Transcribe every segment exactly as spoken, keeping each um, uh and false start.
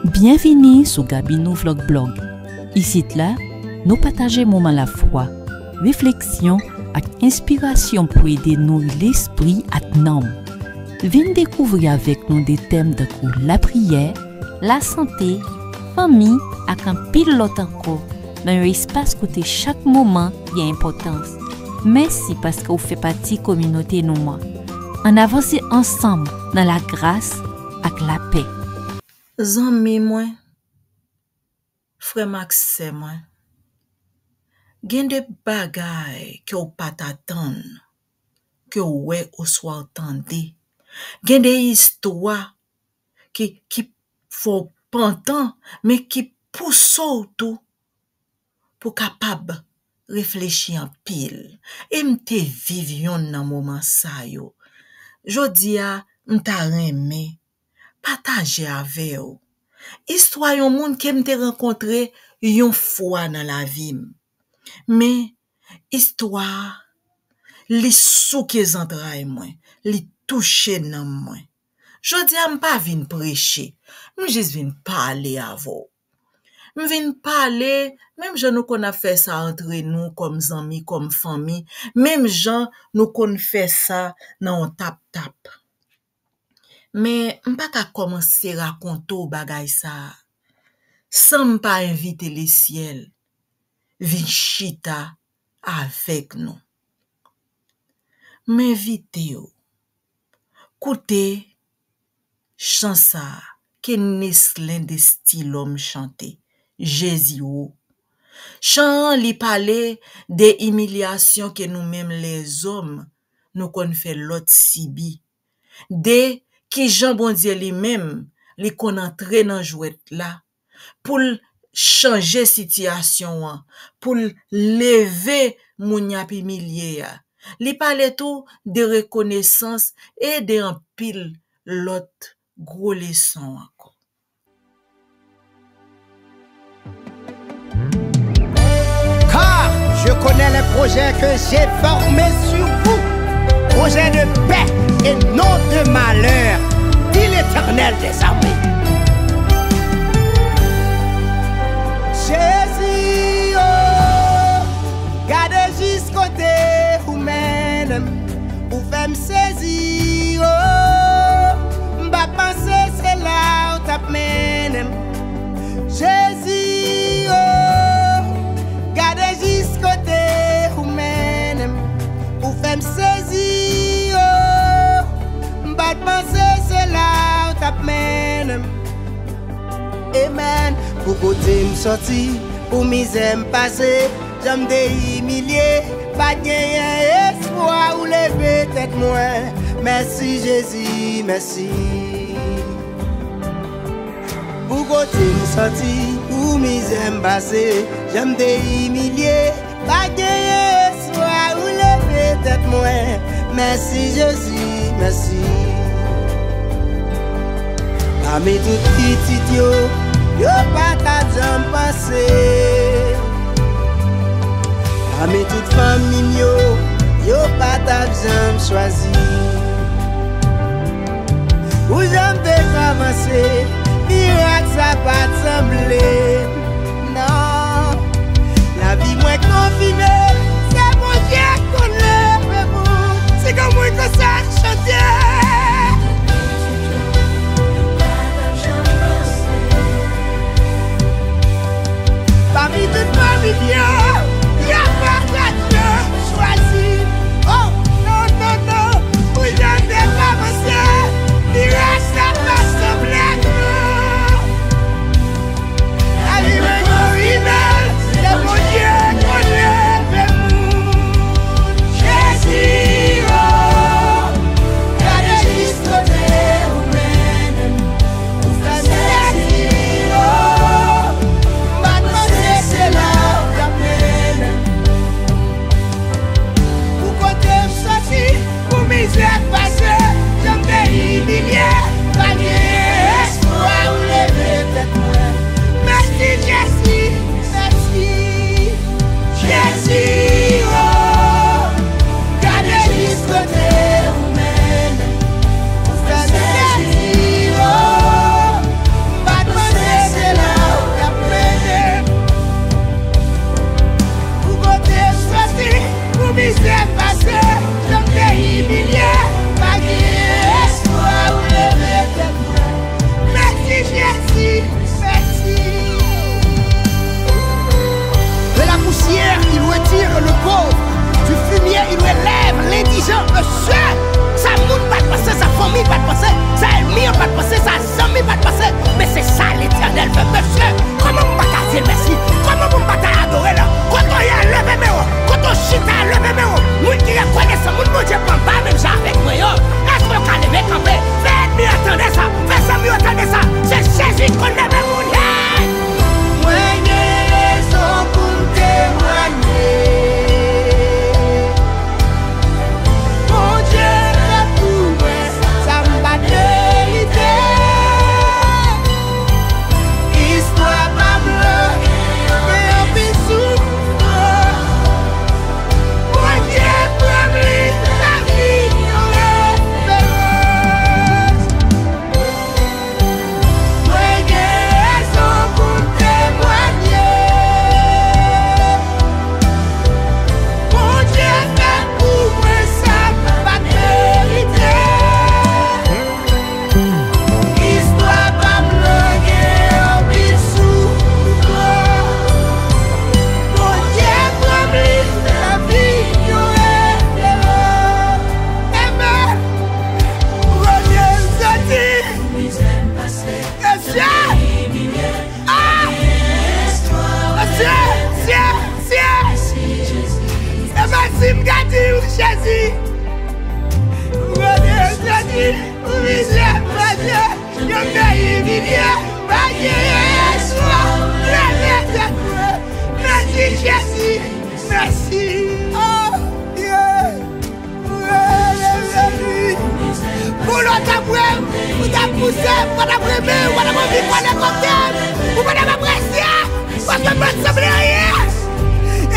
Byenvini sou Gaby Nou Vlog Blog. Isit la, nou pataje moman lafwa, refleksyon ak enspirasyon pou ede nouri lespri ak nanm. Vin dekouvri avèk nou de tèm tankou lapriyè, lasante, fanmi ak anpil lòt ankò nan yon espas kote chak moman gen enpòtans. Mèsi paske w fè pati kominote nou an. Ann avanse ansanm nan lagras ak lapè. Zanmi mwen, frè m ak sè mwen, gen de bagay ke w pa t atann ke w wè oswa w tande. Gen de istwa ki, ki fè w pantan, men ki pouse w tou pou w kapab reflechi anpil. E m te viv yonn nan moman sa yo. Jodi a, m ta renmen pataje avè w istwa yon moun ke m te rankontre yon fwa nan lavi m. Men, istwa a, li souke zantray mwen, li touche nanm mwen. Jodi a, m pa vin preche, m jis vin pale avè w. M vin pale, menm jan nou konn ap fè sa antre nou, kòm zanmi, kòm fanmi, menm jan nou konn fè sa nan yon tap-tap. Men, m pa ka kòmanse rakonte w bagay sa a san m pa envite Lesyèl vin chita avèk nou. M envite w koute chan sa a ke Neslen Destilòm chante, Jezi wo. Chan an, li pale de imilyasyon ke nou menm lèzòm nou konn fè lòt sibi, de kijan Bondye li menm, li konn antre nan jwèt la pou l chanje sitiyasyon an, pou l leve moun y ap imilye a. Li pale tou de rekonesans e de anpil lòt gwo leson ankò. Car je connais les projets que j'ai formés sur vous, projets de paix et non de malheur, dit l'Éternel des armées. Jezi, oh, gade jis kote ou mennen m, ou fè m sezi, oh, m pa t panse se la ou t ap mennen m. Jezi, oh, gade jis kote ou mennen m, ou fè m sezi, oh, m pa t panse se la ou t ap mennen m. Amen. Pou kote m sòti, pou mizè m pase, jan m te imilye, pa t genyen espwa, ou leve tèt mwen. Mèsi Jezi, mèsi. Pou kote m sòti, pou mizè m pase, jan m te imilye, pa genyen espwa, ou leve tèt mwen. Mèsi Jezi, mèsi. Pami tout pitit yo, yo pa t ap janm panse. Pami tout fanmi m yo, yo pa t ap janm chwazi. Pou jan m te avanse, mirak sa pa t sanble. Non, lavi mwen konfime, se Bondye k konn leve moun. Siga mwen konsa chante. Pami tout fanmi m yo, yo pa t ap janm chwazi. Oh, non, non, non. Pou jan m te avanse, mirak sa pa t Jezi, Bondye, Jezi, ou mizè, Bondye, yon peyi imilye, pa gen espwa, leve tèt mwen. Mèsi, Jezi, mèsi. Oh, yeah. Pou lòt ap wè m, ou t ap pouse m, ou pa t ap renmen, ou pa t ap anvi kole kote m, ou pa t ap apresye, paske m pa t sanble anyen.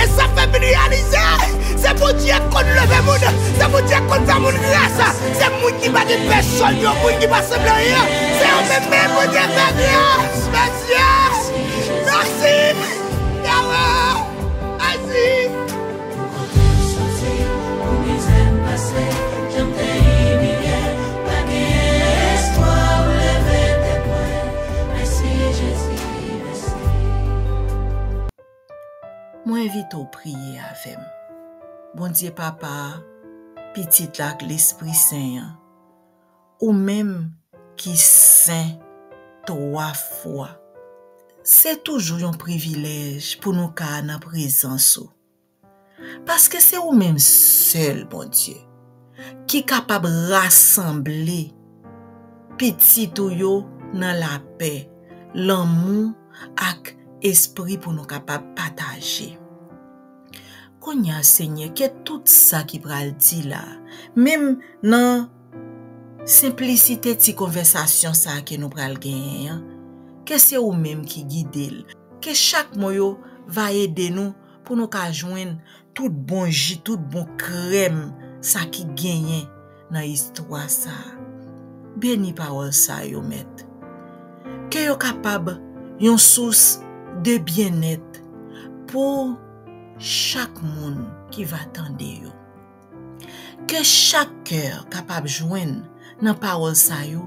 E sa fè m vin reyalize, se Bondye k konn leve moun, se Bondye k konn fè moun gras, se moun ki pa gen pèsonn, yon moun ki pa sanble anyen, se yo menm menm Bondye fè gras. Mèsi, mèsi, Yahweh, mèsi. Kote m soti, pou mizè m pase, jan m te imilye, pa gen espwa, ou leve tèt mwen. Mèsi, Jezi, mèsi. Mwen envite w priye avè m. Bondye Papa, Pitit la ak Lespri Sen an, ou menm ki sen twa fwa. Se toujou yon privilèj pou nou ka nan prezans ou. Paske se ou menm sèl, Bondye, ki kapab rasanble pitit ou yo nan lapè, lanmou ak espri pou nou kapab pataje. Kounye a, Senyè, ke tout sa ki pral di la, menm nan senplisite ti konvèsasyon sa a ke nou pral genyen an, ke se ou menm ki gide l, ke chak mo yo va ede nou pou nou ka jwenn tout bon ji, tout bon krèm sa ki genyen nan istwa sa a. Beni pawòl sa yo, Mèt. Ke yo kapab yon sous de byennèt pou chak moun ki va tande yo. Ke chak kè kapab jwenn nan pawòl sa yo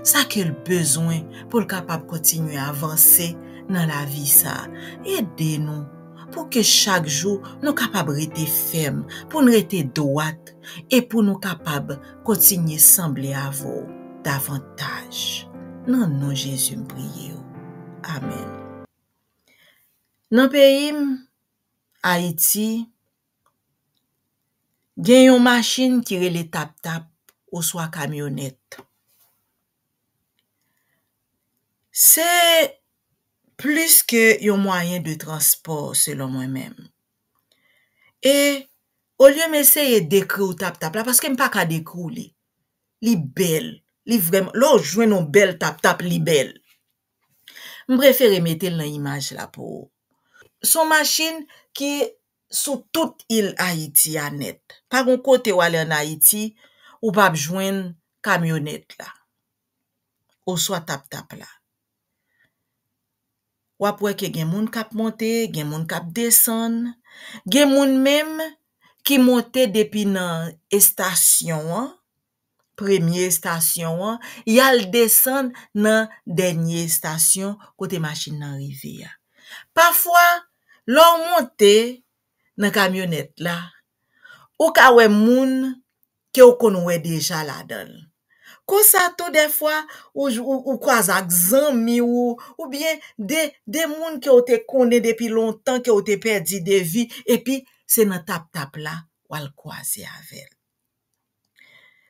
sa ke l bezwen pou l kapab kontinye avanse nan lavi sa a. Ede nou pou ke chak jou nou kapab rete fèm, pou n rete dwat e pou nou kapab kontinye sanble avè w davantaj. Nan non Jezi m priye w. Amèn. Nan peyi m, Ayiti, gen yon machin ki rele tap-tap oswa kamyonèt. Se plis ke yon mwayen de transpò, selon mwen menm. E olye m eseye dekri w tap-tap la, paske m pa ka dekri w li. Li bèl. Li vrèman, lè w jwenn yon bèl tap-tap, li bèl. M prefere mete l nan imaj la pou ou. Se yon machin ki sou tout il Ayiti a nèt. Pa gen kote w ale ann Ayiti, ou p ap jwenn kamyonèt la, oswa tap-tap la. W ap wè ke gen moun k ap monte, gen moun k ap desann, gen moun menm ki monte depi nan estasyon an, premye estasyon an, y al desann nan dènye estasyon kote machin nan rive a. Pafwa, lè w monte nan kamyonèt la, ou ka wè moun ke w konn wè deja ladan l. Konsa tou, dèfwa, ou, ou, ou kwaze ak zanmi w, oubyen de, de moun ke w te konnen depi lontan, ke w te pèdi de vi, epi se nan tap-tap la w al kwaze avè l.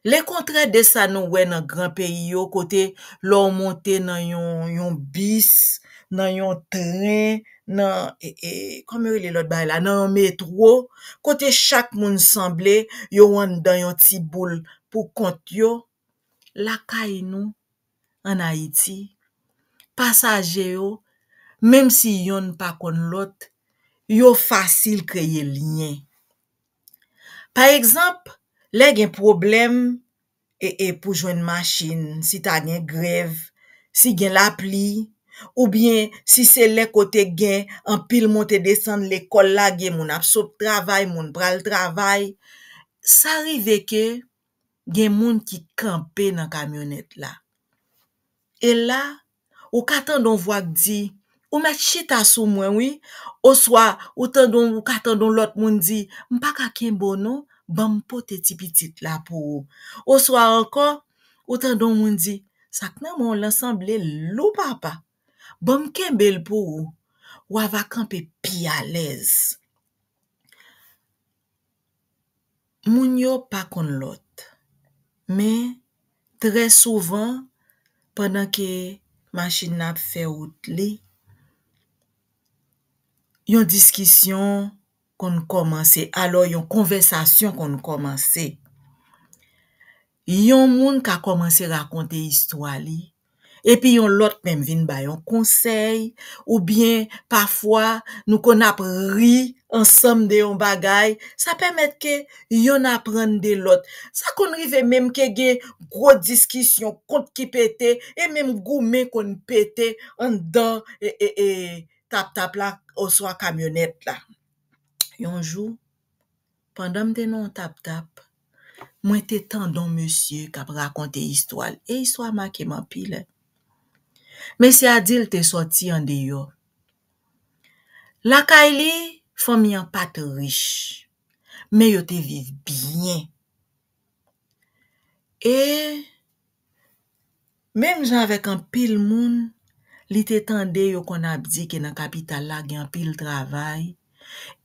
Lekontrè de sa nou wè nan gran peyi yo, kote lè w monte nan yon, yon bis, nan yon tren, nan, e, e, kòman yo rele lòt bagay la, nan yon metwo, kote chak moun sanble, yo anndan yon ti boul pou kont yo, lakay nou, ann Ayiti, pasaje yo, menm si yonn pa konn lòt, yo fasil kreye lyen. Pa egzanp, lè gen pwoblèm, e, e pou jwenn machin, si ta gen grèv, si gen lapli, oubyen si se lè kote gen anpil monte desann, lekòl lage, moun ap sot travay, moun pral travay, sa rive ke gen moun ki kanpe nan kamyonèt la. E la, ou ka tande yon vwa k di, "Ou mèt chita sou mwen, wi." Oswa, ou tande yon, ou ka tande yon lòt moun di, "M pa ka kenbe w non, ban m pote ti pitit la pou ou." Oswa ankò, ou tande yon moun di, "Sa k nan men w lan sanble lou, papa. Ban m kenbe l pou ou." W a va kanpe pi alèz. Moun yo pa konn lòt. Men, trè souvan, pandan ke machin nan ap fè wout li, yon diskisyon konn kòmanse, alò yon konvèsasyon konn kòmanse. Yon moun ka kòmanse rakonte istwa li, epi yon lòt menm vin ba yon konsèy, oubyen pafwa nou konn ap ri ansanm de yon bagay, sa pèmèt ke yonn aprann de lòt. Sa konn rive menm ke gen gwo diskisyon, kont ki pete, e menm goumen konn pete anndan e, e, e, tap-tap la oswa kamyonèt la. Yon jou, pandan m te nan yon tap-tap, mwen te tande yon mesye k ap rakonte istwa l, e istwa a make m anpil. Mesye a di l te sòti andeyò. Lakay li, fanmi an pa t rich, men yo te viv byen. E menm jan avèk anpil moun, li te tande yo konn ap di ke nan kapital la gen anpil travay,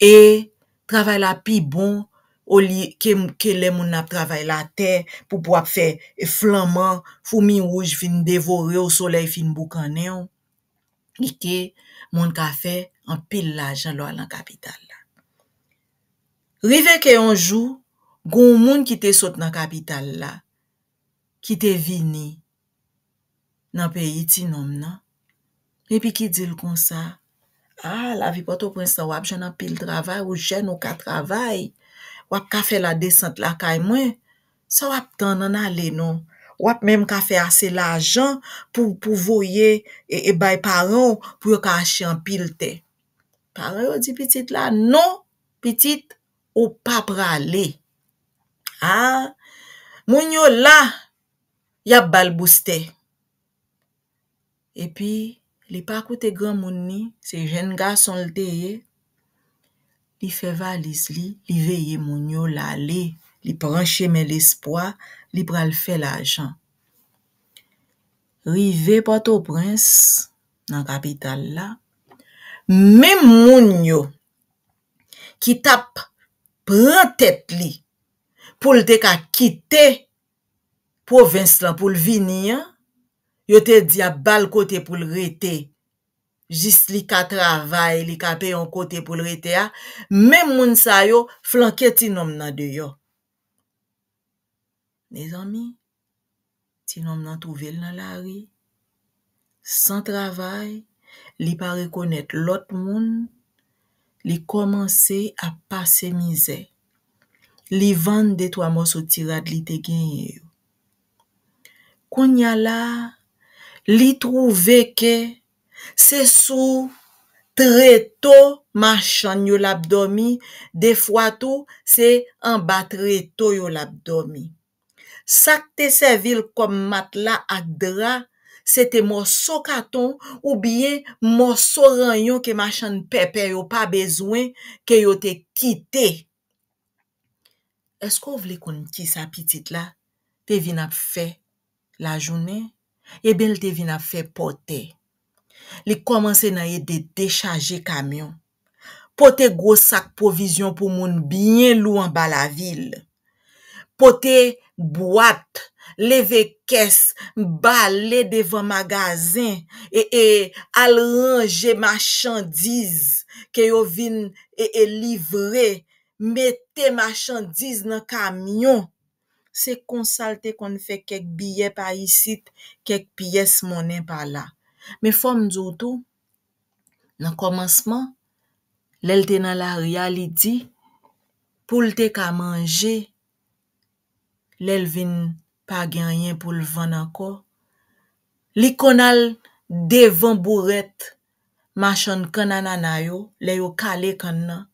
e travay la pi bon olye ke, ke lè moun nan ap travay latè pou, pou ap fè flanman, foumi wouj fin devore w, solèy fin boukannen w, e ke moun ka fè anpil lajan lè w al nan kapital la. Rive ke yon jou, gen yon moun ki te sot nan kapital la, ki te vini nan peyi ti nonm nan, epi ki di l konsa, a, lavi Pòtoprens lan, w ap jwenn anpil travay, ou jèn, ou ka travay, w ap ka fè ladesant lakay mwen, sa w ap tann, ann ale non, w ap menm ka fè ase lajan pou, pou voye e, e bay paran w, pou yo ka achte anpil tè. Paran yo di pitit la, non, pitit, ou pa prale. A, moun yo la, y ap ba l boustè. Epi, li pa koute granmoun ni, se jenn gason l te ye. Li fè valiz li, li veye moun yo, l ale, li pran chemen lespwa, li pral fè lajan. Rive Pòtoprens, nan kapital la, menm moun yo ki t ap pran tèt li pou l te ka kite pwovens lan pou l vini an, yo te di ap ba l kote pou l rete, jis li ka travay, li ka peye yon kote pou l rete a, menm moun sa yo flanke ti nonm nan deyò. Mezanmi, ti nonm nan twouve l nan lari, san travay, li pa rekonèt lòt moun, li kòmanse ap pase mizè. Li vann de twa mòso ti rad li te genyen yo. Kounye a la, li twouve ke se sou treto machann yo l ap dòmi, defwa tou, se anba treto yo l ap dòmi. Sa k te sèvi l kòm matla ak dra, se te mòso katon oubyen mòso ranyon ke machann pèpè yo pa bezwen, ke yo te kite. Èske w vle konn kisa pitit la te vin ap fè lajounen? Ebyen, l te vin ap fè pòtè. Li kòmanse nan ede dechaje kamyon, pote gwo sak pwovizyon pou moun byen lou anba lavil, pote bwat, leve kès, bale devan magazen, e, e al ranje machandiz ke yo vin e, e livre, mete machandiz nan kamyon. Se konsa l te konn fè kèk biyè pa isit, kèk pyès monnen pa la. Men fò m di w tou, nan kòmansman, lè l te nan lari a, li di, pou l te ka manje, lè l vin pa gen anyen pou l vann ankò, li konn al devan bourèt machann kann anana yo, lè yo kale kann nan.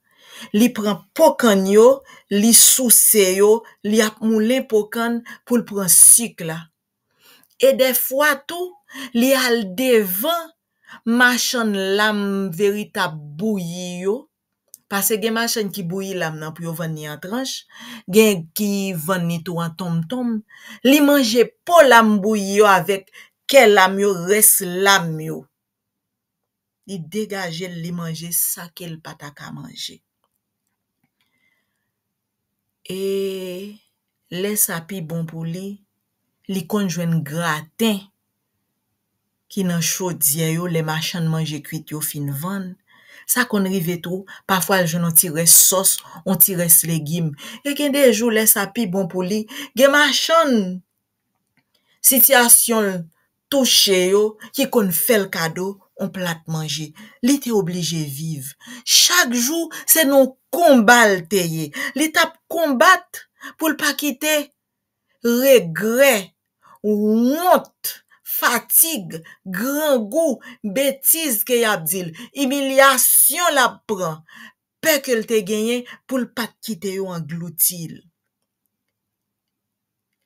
Li pran po kann yo, li souse yo, li ap moulen po kann pou l pran sik la. E dèfwa tou, li al devan machann lam veritab bouyi yo, paske gen machann ki bouyi lam nan pou yo vann li an tranch, gen ki vann li tou an tonmtonm. Li manje po lam bouyi yo avèk kè lam yo, rès lam yo. Li degaje l, li manje sa ke l pa ta ka manje. E lè sa pi bon pou li, li konn jwenn graten ki nan chodyè yo lè machann manje kwit yo fin vann. Sa konn rive tou, pafwa l jwenn yon ti rès sòs, yon ti rès legim. E gen de jou lè sa pi bon pou li, gen machann sitiyasyon l touche yo ki konn fè l kado yon plat manje. Li te oblije viv. Chak jou, se nan yon konba l te ye. Li t ap konbat pou l pa kite regrè, wont, fatig, grangou, betiz ke y ap di l, imilyasyon l ap pran, pè ke l te genyen pou l pa t kite yo anglouti l.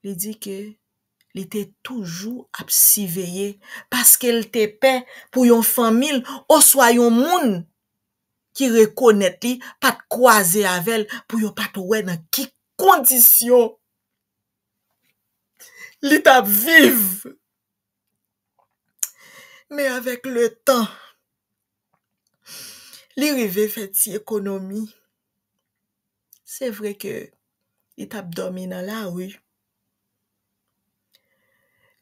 Li di ke li te toujou ap siveye paske l te pè pou yon fanmi l oswa yon moun ki rekonèt li pa t kwaze avè l pou yo pa t wè nan ki kondisyon li t ap viv. Men avèk letan, li rive fè ti ekonomi. Se vre ke li t ap dòmi nan lari.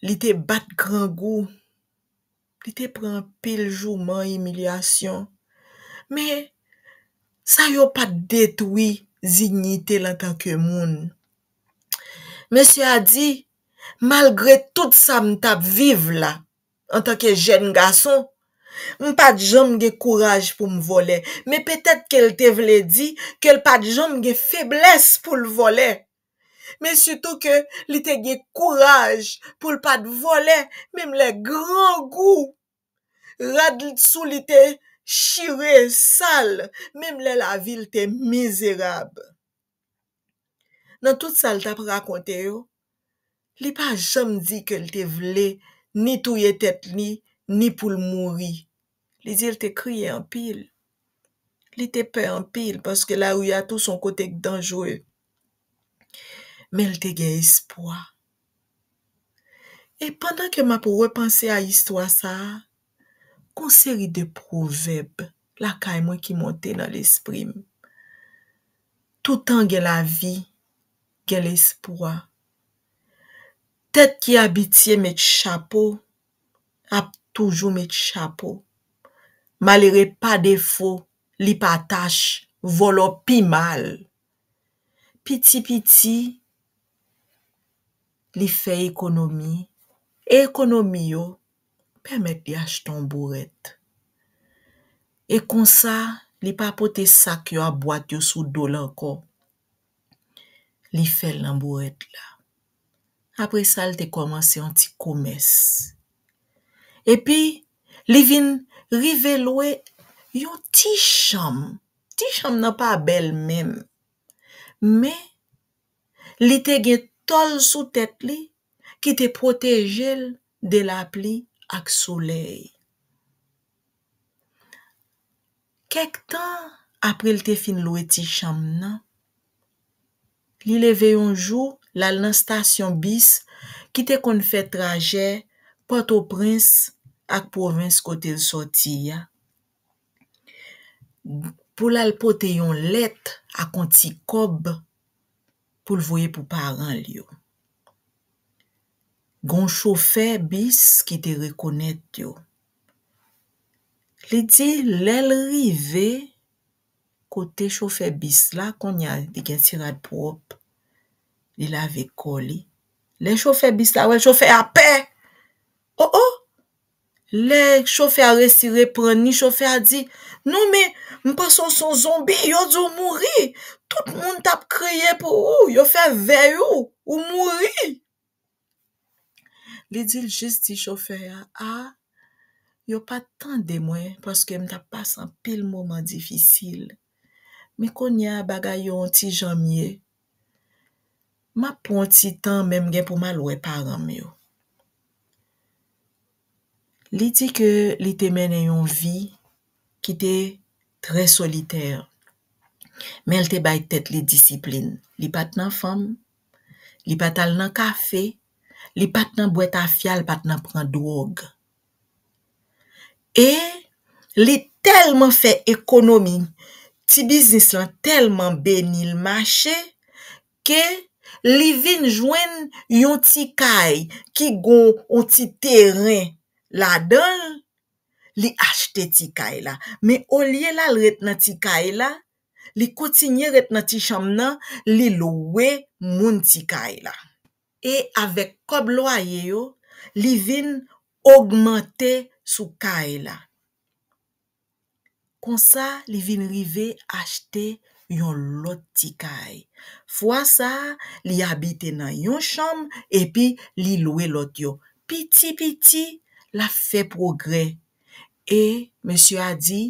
Li te bat grangou. Li te pran anpil jouman, imilyasyon. Men, sa yo pa t detwi diyite l antanke moun. Mesye a di, malgre tout sa m t ap viv la, antanke jèn gason, m pa t janm gen kouraj pou m vòlè. Men petèt ke l te vle di ke l pa t janm gen feblès pou l vòlè. Men sitou ke li te gen kouraj pou l pa t vòlè, menm lè grangou, rad sou li te chire, sal, menm lè lavi l te mizerab. Nan tout sa l t ap rakonte yo, li pa janm di ke l te vle ni touye tèt li, ni pou l mouri. Li di l te kriye anpil. Li te pè anpil paske lari a tou se yon kote k danjre. Men l te gen espwa. E pandan ke m ap repanse a istwa sa a, gon seri de pwovèb lakay mwen ki monte nan lespri m. Toutan gen lavi, gen lespwa. Tèt ki abitye met chapo ap toujou met chapo. Malere pa defo, li pa tach, vòlò pi mal. Piti piti, li fè ekonomi. E ekonomi yo pèmèt li achte yon bourèt. E konsa, li pa pote sak yo ak bwat yo sou do l ankò. Li fè l nan bourèt la. Apre sa, l te kòmanse yon ti komès. Epi, li vin rive lwe yon ti chanm. Ti chanm nan pa bèl menm. Men, li te gen tòl sou tèt li ki te pwoteje l de lapli ak solèy. Kèk tan apre l te fin lwe ti chanm nan, li leve yon jou, l al nan stasyon bis ki te konn fè trajè Pòtoprens ak pwovens kote l sòti a, pou l al pote yon lèt ak yon ti kòb pou l voye pou paran l yo. Gon chofè bis ki te rekonèt yo. Li di lè l rive kote chofè bis la, kounye a li gen ti rad pwòp, li lave kò li. Lè chofè bis la wè l, chofè a pè. O o! Lè chofè a resi reprann li, chofè a di, "Non, men m panse w se yon zonbi, yo di w mouri. Tout moun t ap kriye pou ou, yo fè vèy ou, ou mouri." Li di l jis di chofè a, "A, yo pa t tande mwen paske m t ap pase anpil moman difisil. Men kounye a bagay yo yon ti jan mye. M ap pran yon ti tan, men m gen pou m al wè paran m yo." Li di ke li te mennen yon vi ki te trè solitè. Men l te bay tèt li disiplin. Li pa t nan fanm, li pa t al nan kafe, li pa t nan bwè tafya, li pa t nan pran dwòg. E li tèlman fè ekonomi, ti biznis lan tèlman beni l mache, ke li vin jwenn yon ti kay ki gon yon ti teren ladan l, li achte ti kay la. Men olye l al ret nan ti kay la, li kontinye ret nan ti chanm nan, li lwe moun ti kay la. E avèk kòb lwaye yo, li vin ogmante sou kay la. Konsa, li vin rive achte yon lòt ti kay. Fwa sa a, li abite nan yon chanm epi li lwe lòt yo. Piti piti, l ap fè pwogrè. E mesye a di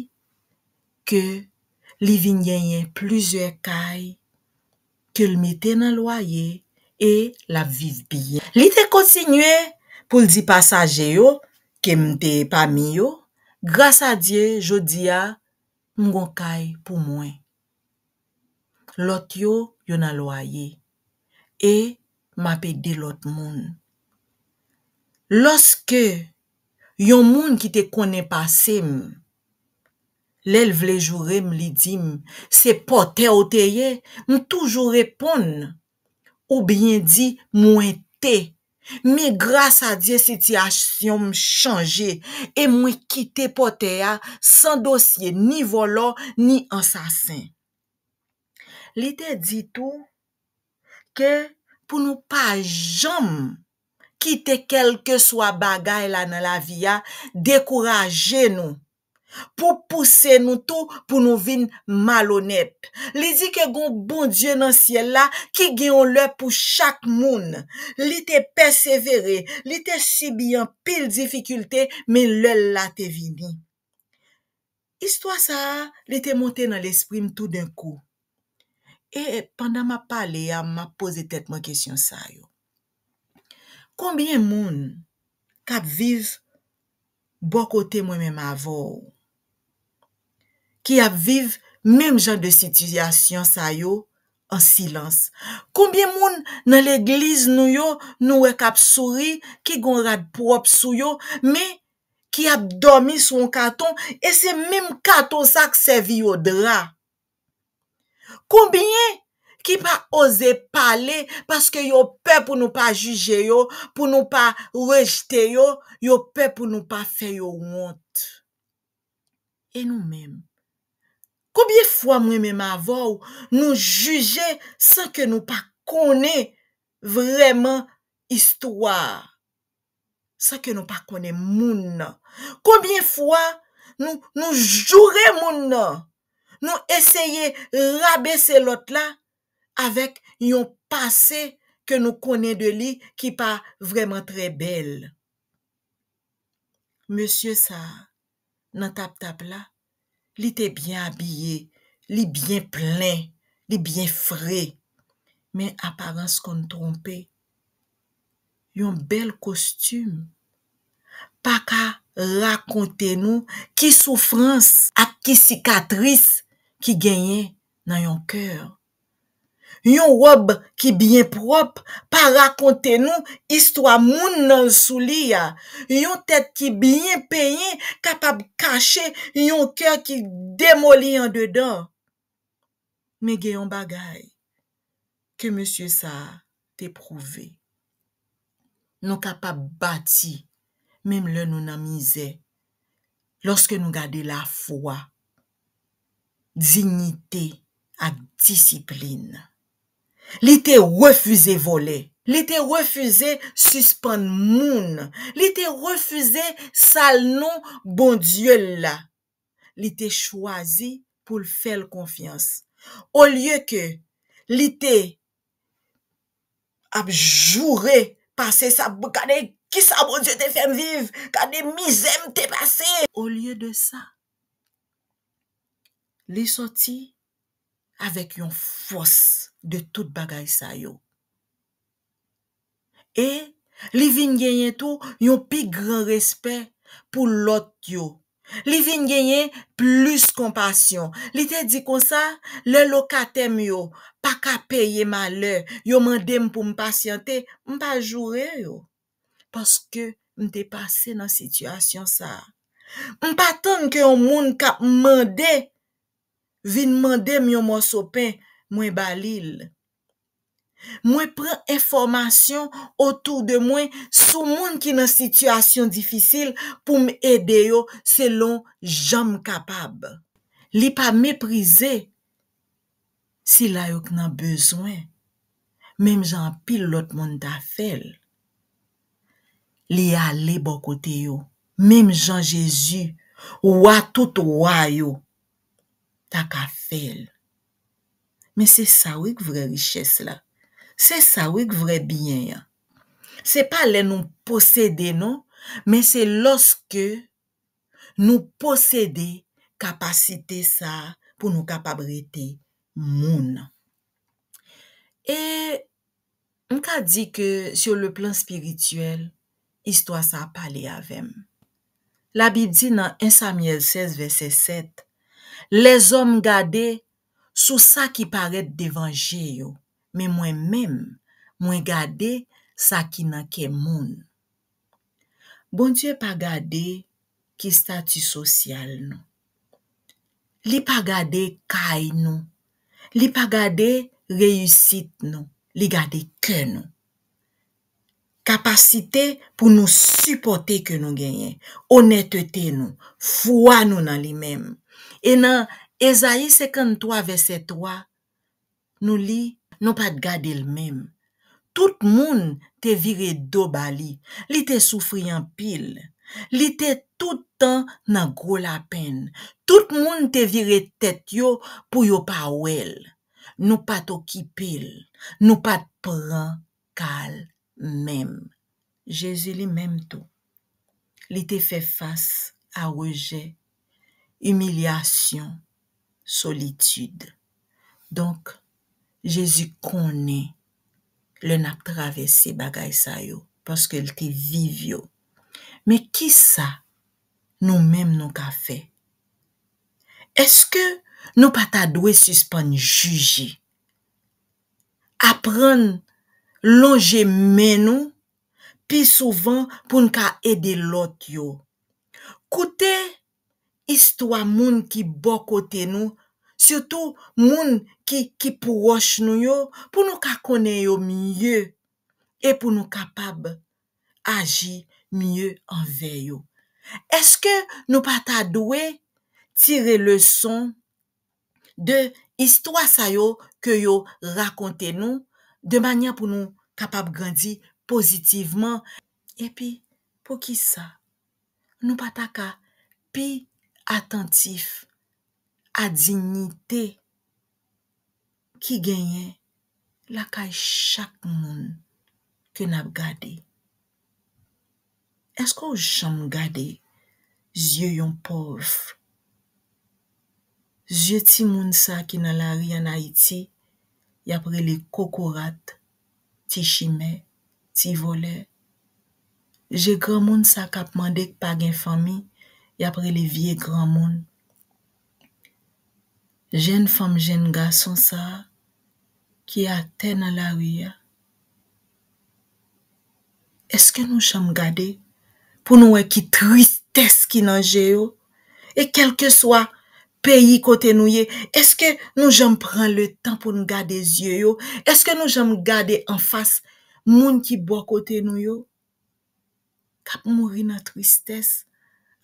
ke li vin genyen plizyè kay ke l mete nan lwaye e l ap viv byen. Li te kontinye pou l di pasaje yo ke m te pami yo, gras a Dye, jodi a, m gon kay pou mwen. Lòt yo, yo nan lwaye. E m ap ede lòt moun. Lòske yon moun ki te konnen pase m, lè l vle joure m, li di m, "Se pòtè w te ye?" M toujou reponn, oubyen di, "Mwen te." Men gras a Dye, sitiyasyon m chanje e mwen kite pòtè a san dosye ni vòlò ni ansasen. Li te di tou ke pou nou pa janm kite kèlkeswa bagay la nan lavi a dekouraje nou, pou pouse nou tou pou nou vin malonèt. Li di ke gon Bondye nan syèl la ki gen yon lè pou chak moun. Li te pèsevere, li te sibi anpil difikilte, men lè l la te vini. Istwa sa a, li te monte nan lespri m toudenkou. E pandan m ap pale a, m ap poze tèt mwen kesyon sa yo. Konbyen moun k ap viv bò kote mwen menm avè w, ki ap viv menm jan de sitiyasyon sa yo an silans? Konbyen moun nan legliz nou yo, nou wè k ap souri, ki gon rad pwòp sou yo, men ki ap dòmi sou yon katon, e se menm katon sa k sèvi yo dra? Konbyen ki pa oze pale paske yo pè pou nou pa jije yo, pou nou pa rejte yo, yo pè pou nou pa fè yo wont? E nou menm? Konbyen fwa mwen menm avè w, nou jije san ke nou pa konnen vrèman istwa a? San ke nou pa konnen moun nan? Konbyen fwa nou, nou joure moun nan? Nou eseye rabese lòt la avèk yon pase ke nou konnen de li ki pa vrèman trè bèl. Mesye sa a, nan tap-tap la, li te byen abiye, li byen plen, li byen fre. Men aparans konn twonpe. Yon bèl kostim pa ka rakonte nou ki soufrans ak ki sikatris ki genyen nan yon kè. Yon wòb ki byen pwòp pa rakonte nou istwa moun nan sou li a. Yon tèt ki byen penyen kapab kache yon kè ki demoli andedan. Men gen yon bagay ke mesye sa a te pwouve. Nou kapab bati, menm lè nou nan mizè, lòske nou gade lafwa, diyite ak disiplin. Li te refize vòlè. Li te refize sispann moun. Li te refize sal non Bondye l la. Li te chwazi pou l fè l konfyans. Olye ke li te ap joure pase sa, gade kisa Bondye te fè m viv, gade mizè m te pase. Olye de sa, li sòti avèk yon fòs de tout bagay sa yo. E li vin genyen tou yon pi gran respè pou lòt yo. Li vin genyen plis konpasyon. Li te di konsa, lè lokatè m yo pa ka peye m alè, yo mande m pou m pasyante, m pa joure yo. Paske m te pase nan sitiyasyon sa a. M pa tann ke yon moun k ap mande vin mande m yon mòso pen, mwen ba li l. Mwen pran enfòmasyon otou de mwen sou moun ki nan sitiyasyon difisil pou m ede yo selon jan m kapab. Li pa meprize sila yo k nan bezwen, menm jan anpil lòt moun ta fè l. Li ale bò kote yo, menm jan Jezi, Wa tout wa yo, ta ka fè l. Men se sa wi k vrè richès la. Se sa wi k vrè byen an. Se pa lè nou posede non, men se lòske nou posede kapasite sa a pou nou kapab rete moun. E m ka di ke sur le plan spirituel, istwa sa a pale avè m. Labib di nan en Samyèl sèz vèsè sèt, lèzòm gade sou sa ki parèt devan je yo, men mwen menm, mwen gade sa ki nan kè moun. Bondye pa gade ki estati sosyal nou. Li pa gade kay nou. Li pa gade reyisit nou. Li gade kè nou. Kapasite pou nou sipòte ke nou genyen, onètete nou, fwa nou nan li menm. E nan Ezayi senkanntwa vèsè twa, nou li, nou pa t gade l menm. Tout moun te vire do ba li. Li te soufri anpil. Li te tout tan nan gwo lapenn. Tout moun te vire tèt yo pou yo pa wè l. Nou pa t okipe l. Nou pa t pran ka l menm. Jezi li menm tou, li te fè fas a rejè, imilyasyon, solitid. Donk, Jezi konnen lè n ap travèse bagay sa yo, paske l te viv yo. Men kisa nou menm nou ka fè? Èske nou pa ta dwe sispann jije? Aprann lonje men nou pi souvan pou n ka ede lòt yo. Koute istwa moun ki bò kote nou, sitou moun ki, ki pwòch nou yo, pou nou ka konnen yo mye e pou nou kapab aji mye anvè yo. Èske nou pa ta dwe tire leson de istwa sa yo ke yo rakonte nou, de manyè pou nou kapab grandi pozitivman? Epi, poukisa nou pa ta ka pi atantif a diyite ki genyen lakay chak moun ke n ap gade? Èske w janm gade zye yon pòv? Zye timoun sa ki nan lari ann Ayiti, y ap rele kokorat, ti chimè, ti vòlè. Je granmoun sa k ap mande k pa gen fanmi, y ap rele vye granmoun. Jèn fanm, jèn gason sa a ki atè nan lari a, èske nou janm gade pou nou wè ki tristès ki nan je yo? E kèlkeswa peyi kote nou ye, èske nou janm pran letan pou n gade zye yo? Èske nou janm gade anfas moun ki bò kote nou yo k ap mouri nan tristès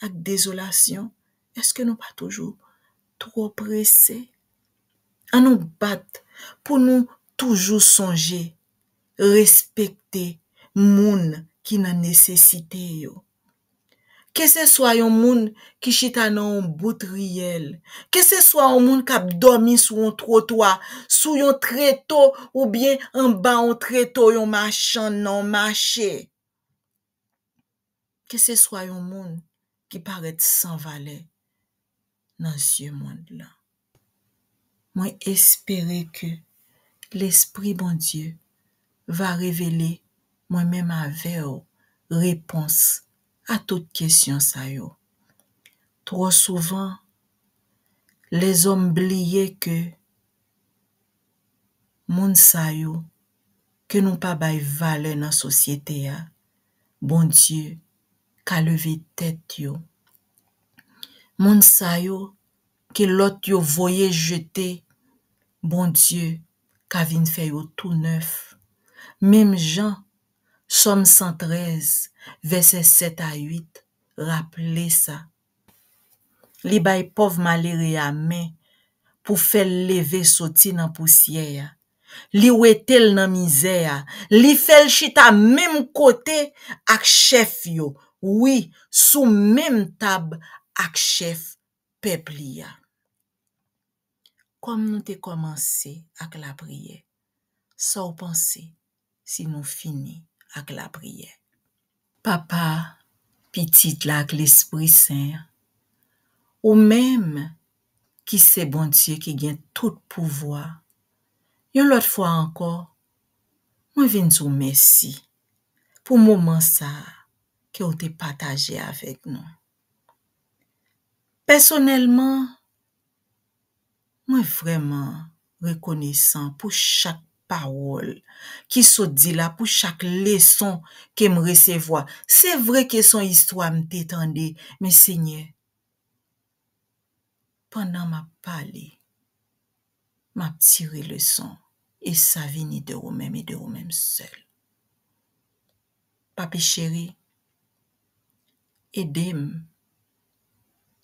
ak dezolasyon? Èske nou pa toujou twò prese? Ann nou bat pou nou toujou sonje respekte moun ki nan nesesite yo. Keseswa yon moun ki chita nan yon bout riyèl, keseswa yon moun k ap dòmi sou yon twotwa, sou yon treto oubyen anba yon treto yon machann nan yon mache, keseswa yon moun ki parèt san valè nan zye mond lan. Mwen espere ke Lespri Bondye va revele mwen menm avè w repons a tout kesyon sa yo. Twò souvan, lèzòm bliye ke moun sa yo ke nou pa bay valè nan sosyete a, Bondye ka leve tèt yo. Moun sa yo ke lòt yo voye jete, Bondye ka vin fè yo tou nèf. Menm jan Sòm san trèz, vèsè sèt a uit, raple sa. Li bay pòv malere a men pou fè l leve soti nan pousyè a. Li wete l nan mizè a. Li fè l chita menm kote ak chèf yo. Wi, sou menm tab ak chèf pèp li a. Kòm nou te kòmanse ak lapriyè, sa w panse si nou fini ak lapriyè? Papa, Pitit la ak Lespri Sen an, ou menm ki se Bondye ki gen tout pouvwa, yon lòt fwa ankò, mwen vin di w mèsi pou moman sa a ke w te pataje avèk nou. Pèsonèlman, mwen vrèman rekonesan pou chak pawòl ki sot di la, pou chak leson ke m resevwa. Se vre ke se yon istwa m te tande, men Senyè, pandan m ap pale, m ap tire leson, e sa vini de ou menm e de ou menm sèl. Papi cheri, ede m,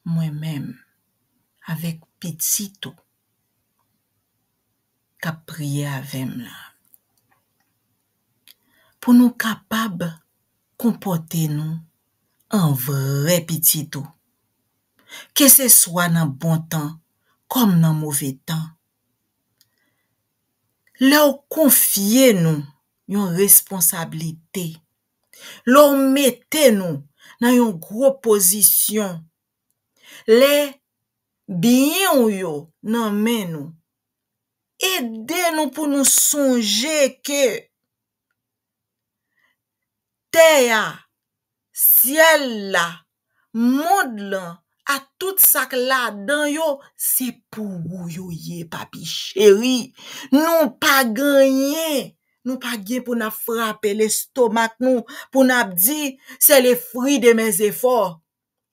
mwen menm, avèk pitit ou k ap priye avè m la, pou nou kapab konpòte nou an vrè pitit ou, keseswa nan bon tan kòm nan move tan. Lè w konfye nou yon responsablite, lè w mete nou nan yon gwo pozisyon, lè byen w yo nan men nou, ede nou pou nou sonje ke tè a, syèl la, mond lan, ak tout sa k ladan yo, se pou ou yo ye, papi cheri. Nou pa gen anyen. Nou pa gen pou n ap frape lestomak nou, pou n ap di, c'est le fruit de mes efforts.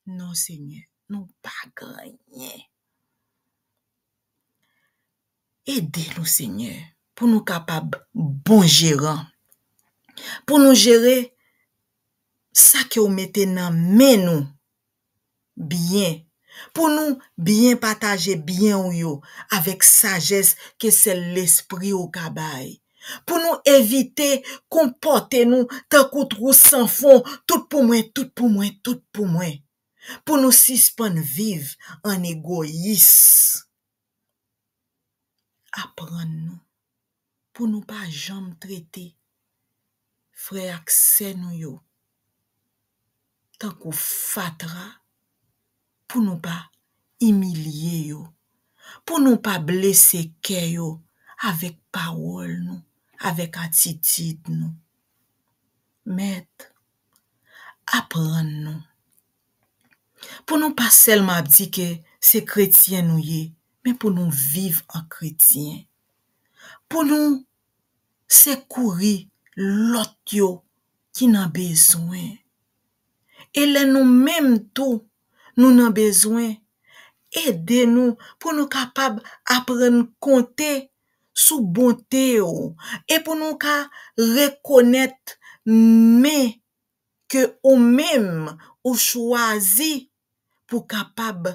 Non, Senyè, nou pa gen anyen. Ede nou, Senyè, pou nou kapab bon jeran, pou nou jere sa ke w mete nan men nou byen, pou nou byen pataje byen w yo avèk sajès ke sèl Lespri w ka bay, pou nou evite konpòte nou tankou twou san fon, tout pou mwen, tout pou mwen, tout pou mwen, pou nou sispann viv an egoyis. Aprann nou pou nou pa janm trete frè ak sè nou yo tankou fatra, pou nou pa imilye yo, pou nou pa blese kè yo avèk pawòl nou, avèk atitid nou. Mèt, aprann nou. Pou nou pa sèlman ap di ke se kretyen nou ye, men pou nou viv an kretyen. Pou nou sekouri lòt yo ki nan bezwen. E lè nou menm tou, nou nan bezwen, ede nou pou nou kapab aprann konte sou bonte w e pou nou ka rekonèt men ke ou menm ou chwazi pou kapab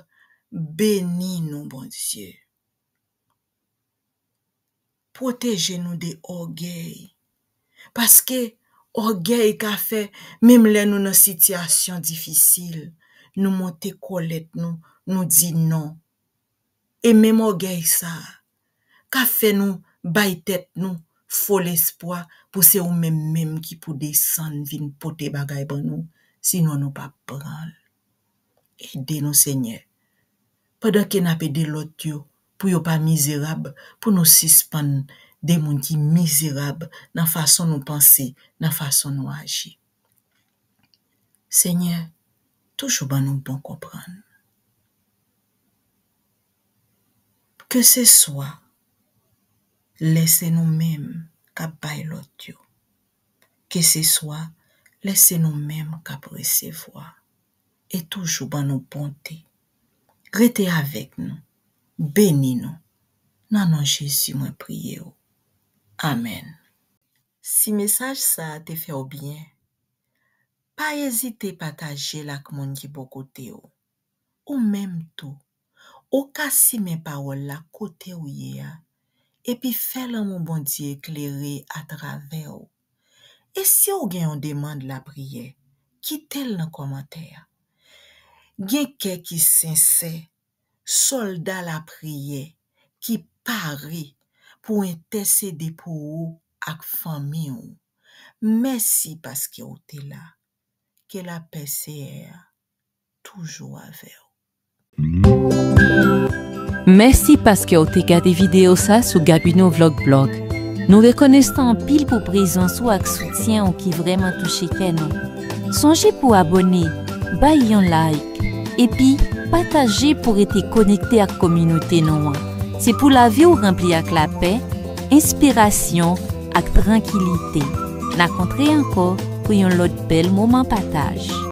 beni nou, Bondye. Pwoteje nou de ògèy. Paske ògèy ka fè, menm lè nou nan sitiyasyon difisil, nou monte kòlèt nou, nou di non. E menm ògèy sa a ka fè nou bay tèt nou fo lespwa pou se ou menm menm ki pou desann vin pote bagay ban nou, sinon nou p ap pran l. Ede nou, Senyè, pandan ke n ap ede lòt yo pou yo pa mizerab, pou nou sispann de moun ki mizerab nan fason nou panse, nan fason nou aji. Senyè, toujou ban nou bon konprann. Keseswa lè se nou menm k ap bay lòt yo, keseswa lè se nou menm k ap resevwa, e toujou ban nou bonte. Rete avèk nou, beni nou. Nan non Jezi, mwen priye w. Amèn. Si mesaj sa a te fè w byen, pa ezite pataje l ak moun ki bò kote w. Ou menm tou, ou ka simen pawòl la kote w ye a, epi fè lanmou Bondye eklere atravè w. E si w gen yon demann lapriyè, kite l nan kòmantè a. Gen kè ki sensè, sòlda lapriyè ki pare pou entèsede pou ou ak fanmi w. Mèsi paske w te la. Ke lapè Seyè a toujou avè w. Mèsi paske w te gade videyo sa sou Gabino Vlog Blog. Nou rekonesan anpil pou prezans ou ak soutyen ou ki vrèman touche kè nou. Sonje pou abòne, bay yon like, epi pataje pou rete konekte ak kominote nou an. Se pou lavi w ranpli ak lapè, enspirasyon, ak trankilite. N a kontre ankò pou yon lòt bèl moman pataj.